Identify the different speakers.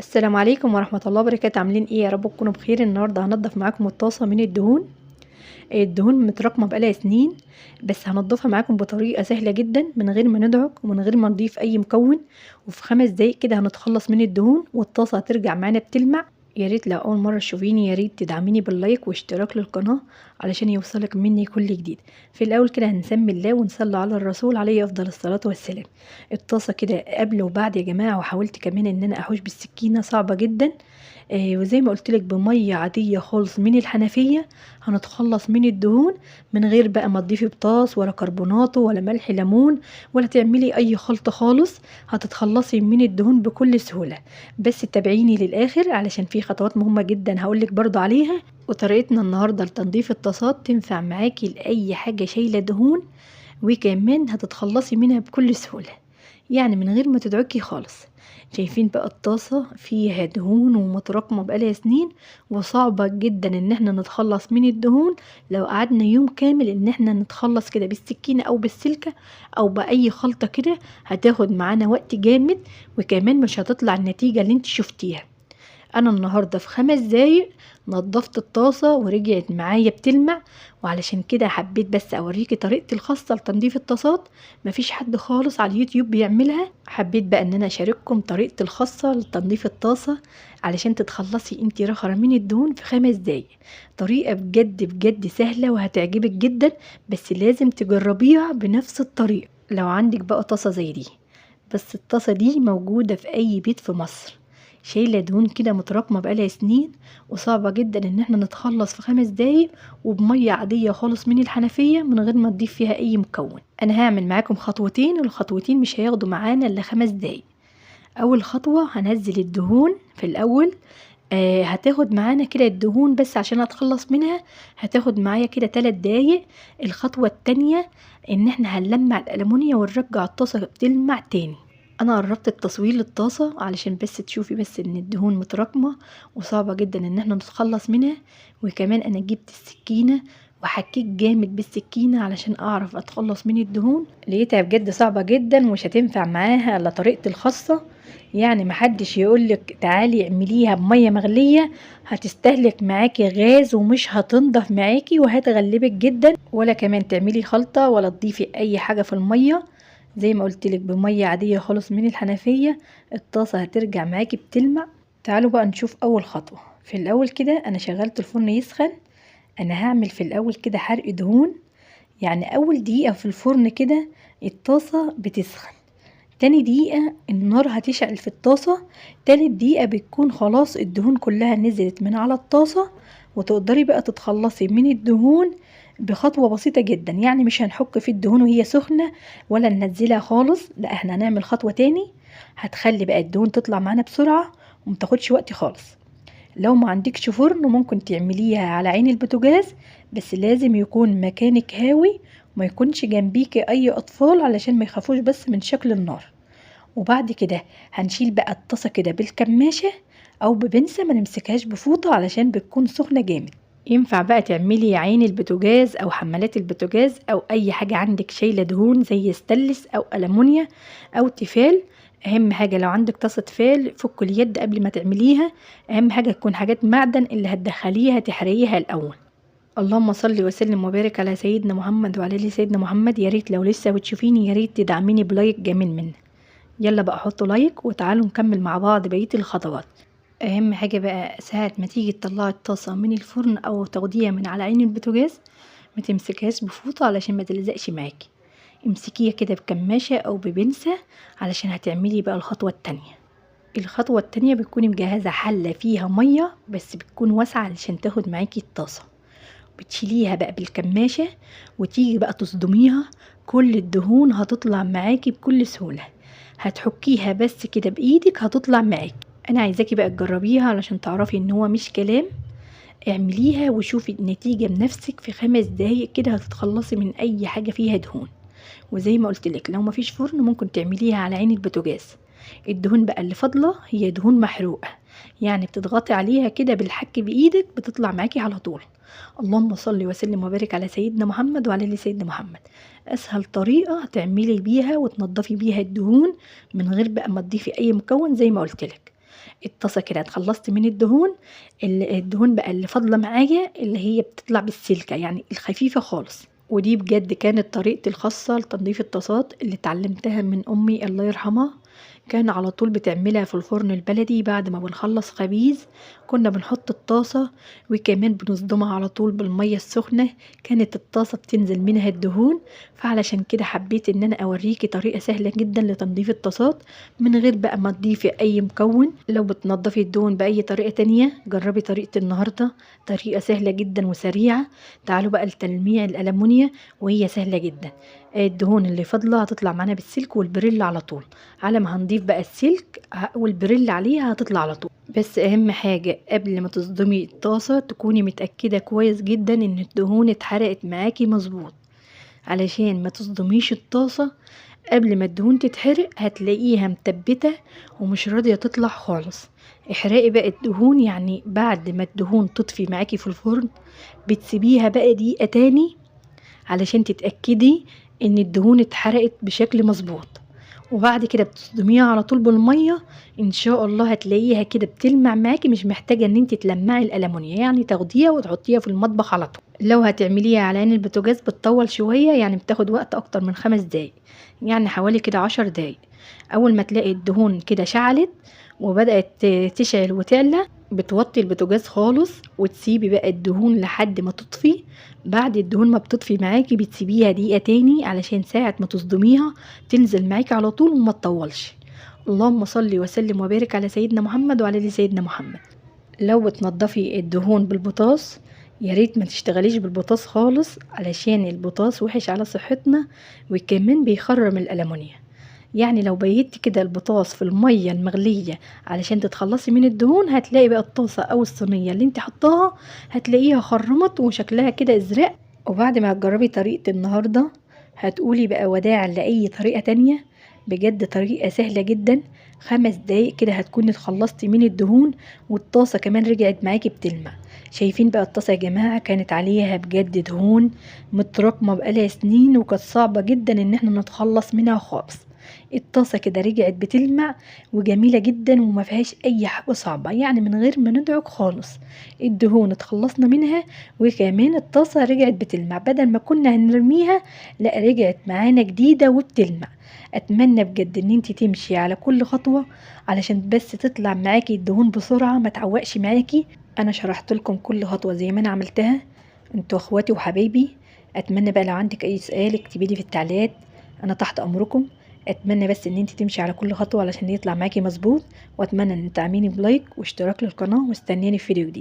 Speaker 1: السلام عليكم ورحمة الله وبركاته. عاملين ايه؟ يا رب تكونوا بخير. النهارده هنضف معاكم الطاسة من الدهون. الدهون متراكمة بقالها سنين، بس هنضفها معاكم بطريقة سهلة جدا من غير ما ندعك ومن غير ما نضيف اي مكون، وفي 5 دقايق كده هنتخلص من الدهون والطاسة هترجع معانا بتلمع. يا ريت لو اول مرة تشوفيني يا ريت تدعميني بال like واشتراك للقناة علشان يوصلك مني كل جديد. في الاول كده هنسمي الله ونصلي على الرسول عليه افضل الصلاة والسلام. الطاسة كده قبل وبعد يا جماعة، وحاولت كمان ان انا احوش بالسكينة، صعبة جدا. وزي ما قلت لك بمية عادية خالص من الحنفية هنتخلص من الدهون من غير بقى ما تضيفي بطاس ولا كربوناتو ولا ملح ليمون ولا تعملي اي خلطة خالص، هتتخلصي من الدهون بكل سهولة. بس تابعيني للاخر علشان في خطوات مهمة جدا هقولك برضو عليها. وطريقتنا النهاردة لتنظيف الطاسات تنفع معاكي لأي حاجة شايلة دهون، وكمان هتتخلصي منها بكل سهولة، يعني من غير ما تدعكي خالص. شايفين بقى الطاسة فيها دهون ومتراكمة بقالها سنين، وصعبة جدا ان احنا نتخلص من الدهون لو قعدنا يوم كامل ان احنا نتخلص كده بالسكينة او بالسلكة او بأي خلطة كده، هتاخد معانا وقت جامد وكمان مش هتطلع النتيجة اللي انت شفتيها. انا النهاردة في 5 دقايق نظفت الطاسة ورجعت معايا بتلمع، وعلشان كده حبيت بس اوريكي طريقتي الخاصة لتنظيف الطاسات، مفيش حد خالص على اليوتيوب بيعملها. حبيت بقى ان انا اشارككم طريقتي الخاصة لتنظيف الطاسة علشان تتخلصي انتي رخرة من الدهون في 5 دقايق. طريقة بجد بجد سهلة وهتعجبك جدا، بس لازم تجربيها بنفس الطريقة. لو عندك بقى طاسة زي دي، بس الطاسة دي موجودة في اي بيت في مصر، شايلة دهون كده متراكمة بقالها سنين وصعبة جدا ان احنا نتخلص في 5 دقايق وبمية عادية خالص من الحنفية من غير ما تضيف فيها اي مكون. انا هعمل معاكم خطوتين، والخطوتين مش هياخدوا معانا الا 5 دقايق. اول خطوة هنزل الدهون في الاول، هتاخد معانا كده الدهون بس عشان اتخلص منها هتاخد معايا كده 3 دقايق. الخطوة التانية ان احنا هنلمع الالومنيا ونرجع الطاسة بتلمع تاني. انا قربت التصوير للطاسة علشان بس تشوفي بس ان الدهون متراكمة وصعبة جدا ان احنا نتخلص منها، وكمان انا جبت السكينة وحكيت جامد بالسكينة علشان اعرف اتخلص من الدهون. لقيتها بجد صعبة جدا ومش هتنفع معاها الا طريقة الخاصة، يعني محدش يقولك تعالي اعمليها بمية مغلية، هتستهلك معاكي غاز ومش هتنضف معاكي وهتغلبك جدا، ولا كمان تعملي خلطة ولا تضيفي اي حاجة في المية. زي ما قلت لك بمية عادية خالص من الحنفية الطاسة هترجع معاكي بتلمع. تعالوا بقى نشوف اول خطوة. في الاول كده انا شغلت الفرن يسخن. انا هعمل في الاول كده حرق دهون، يعني اول دقيقة في الفرن كده الطاسة بتسخن، تاني دقيقة النار هتشعل في الطاسة، تالت دقيقة بتكون خلاص الدهون كلها نزلت من على الطاسة، وتقدري بقى تتخلصي من الدهون بخطوة بسيطة جدا. يعني مش هنحك في الدهون وهي سخنة ولا ننزلها خالص، لا احنا هنعمل خطوة تاني هتخلي بقى الدهون تطلع معانا بسرعة ومتاخدش وقت خالص. لو ما عندكش فرن ممكن تعمليها على عين البوتاجاز، بس لازم يكون مكانك هاوي وما يكونش جنبيكي اي اطفال علشان ما يخافوش بس من شكل النار. وبعد كده هنشيل بقى الطاسة كده بالكماشة او ببنسة، ما نمسكهاش بفوطة علشان بتكون سخنة جامد. ينفع بقى تعملي عين البوتاجاز او حمالات البوتاجاز او اي حاجة عندك شايلة دهون زي ستانلس او ألمونيا او تيفال. اهم حاجة لو عندك طاسة تيفال فك اليد قبل ما تعمليها، اهم حاجة تكون حاجات معدن اللي هتدخليها تحرقيها الاول. اللهم صل وسلم وبارك على سيدنا محمد وعلى ال سيدنا محمد. يا ريت لو لسه بتشوفيني يا ريت تدعميني ب like جميل منك. يلا بقى حطوا like وتعالوا نكمل مع بعض بقية الخطوات. اهم حاجة بقى ساعة ما تيجي تطلعي الطاسة من الفرن او تاخديها من على عين البوتاجاز ما تمسكهاش بفوطة علشان ما تلزقش معاكي، امسكيها كده بكماشة او ببنسة علشان هتعملي بقى الخطوة التانية. الخطوة التانية بتكوني مجهزة حلة فيها مية بس بتكون واسعة علشان تاخد معاكي الطاسة، بتشيليها بقى بالكماشة وتيجي بقى تصدميها، كل الدهون هتطلع معاكي بكل سهولة. هتحكيها بس كده بايدك هتطلع معاكي. انا عايزاكي بقى تجربيها علشان تعرفي ان هو مش كلام. اعمليها وشوفي النتيجة بنفسك في 5 دقايق كده هتتخلصي من اي حاجة فيها دهون. وزي ما قلت لك لو مفيش فرن ممكن تعمليها على عين البوتاجاز. الدهون بقى اللي فاضلة هي دهون محروقة، يعني بتضغطي عليها كده بالحك بايدك بتطلع معاكي على طول. اللهم صل وسلم وبارك على سيدنا محمد وعلى ال سيدنا محمد. اسهل طريقة تعملي بيها وتنضفي بيها الدهون من غير بقى ما تضيفي اي مكون زي ما قلت لك. الطاسة كده اتخلصت من الدهون، الدهون بقى اللي فاضلة معايا اللي هي بتطلع بالسلكة، يعني الخفيفة خالص. ودي بجد كانت طريقتي الخاصة لتنظيف الطاسات اللي اتعلمتها من أمي الله يرحمها، كان على طول بتعملها في الفرن البلدي بعد ما بنخلص خبيز كنا بنحط الطاسة، وكمان بنصدمها على طول بالمية السخنة، كانت الطاسة بتنزل منها الدهون. فعلشان كده حبيت ان انا اوريكي طريقة سهلة جدا لتنظيف الطاسات من غير بقى ما تضيفي اي مكون. لو بتنظفي الدهون باي طريقة تانية جربي طريقة النهاردة، طريقة سهلة جدا وسريعة. تعالوا بقى لتلميع الألمونيا وهي سهلة جدا. الدهون اللي فاضلة هتطلع معانا بالسلك والبريل على طول، على ما هنضيف بقى السلك والبريل عليها هتطلع على طول. بس اهم حاجة قبل ما تصدمي الطاسة تكوني متأكدة كويس جدا ان الدهون اتحرقت معاكي مظبوط، علشان ما تصدميش الطاسة قبل ما الدهون تتحرق هتلاقيها متبتة ومش راضية تطلع خالص. احرقي بقى الدهون، يعني بعد ما الدهون تطفي معاكي في الفرن بتسيبيها بقى دقيقة تاني علشان تتأكدي ان الدهون اتحرقت بشكل مظبوط، وبعد كده بتصدميها على طول بالمية. ان شاء الله هتلاقيها كده بتلمع معاكي، مش محتاجه ان انت تلمعي الالمونيا، يعني تاخديها وتحطيها في المطبخ على طول. لو هتعمليها على عين البوتاجاز بتطول شوية، يعني بتاخد وقت اكتر من 5 دقايق، يعني حوالي كده 10 دقايق. اول ما تلاقي الدهون كده شعلت وبدات تشعل وتعلى بتوطي البوتاجاز خالص وتسيبي بقى الدهون لحد ما تطفي. بعد الدهون ما بتطفي معاكي بتسيبيها دقيقة تاني علشان ساعة ما تصدميها تنزل معاكي على طول وما تطولش. اللهم صل وسلم وبارك على سيدنا محمد وعلى ال سيدنا محمد. لو بتنضفي الدهون بالبطاس يا ريت ما تشتغليش بالبطاس خالص، علشان البطاس وحش على صحتنا وكمان بيخرم الألمونيا. يعني لو بيتي كده البطاس في المية المغلية علشان تتخلصي من الدهون هتلاقي بقى الطاسة او الصينية اللي انت حطاها هتلاقيها خرمت وشكلها كده ازرق. وبعد ما هتجربي طريقة النهاردة هتقولي بقى وداعا لأي طريقة تانية. بجد طريقة سهلة جدا، 5 دقايق كده هتكوني اتخلصتي من الدهون والطاسة كمان رجعت معاكي بتلمع. شايفين بقى الطاسة يا جماعة كانت عليها بجد دهون متراكمة بقالها سنين وكانت صعبة جدا ان احنا نتخلص منها خالص. الطاسة كده رجعت بتلمع وجميلة جدا وما فيهاش اي حاجة صعبة، يعني من غير ما ندعك خالص الدهون اتخلصنا منها، وكمان الطاسة رجعت بتلمع بدل ما كنا هنرميها، لا رجعت معانا جديدة وبتلمع. اتمنى بجد ان انت تمشي على كل خطوة علشان بس تطلع معاكي الدهون بسرعة ما تعوقش معاكي. انا شرحت لكم كل خطوة زي ما انا عملتها، انتوا اخواتي وحبايبي. اتمنى بقى لو عندك اي سؤال اكتبي لي في التعليقات، انا تحت امركم. اتمنى بس ان انت تمشي على كل خطوة علشان يطلع معاكي مظبوط، واتمنى ان تدعميني ب like واشتراك للقناة، واستنيني في فيديو جديد.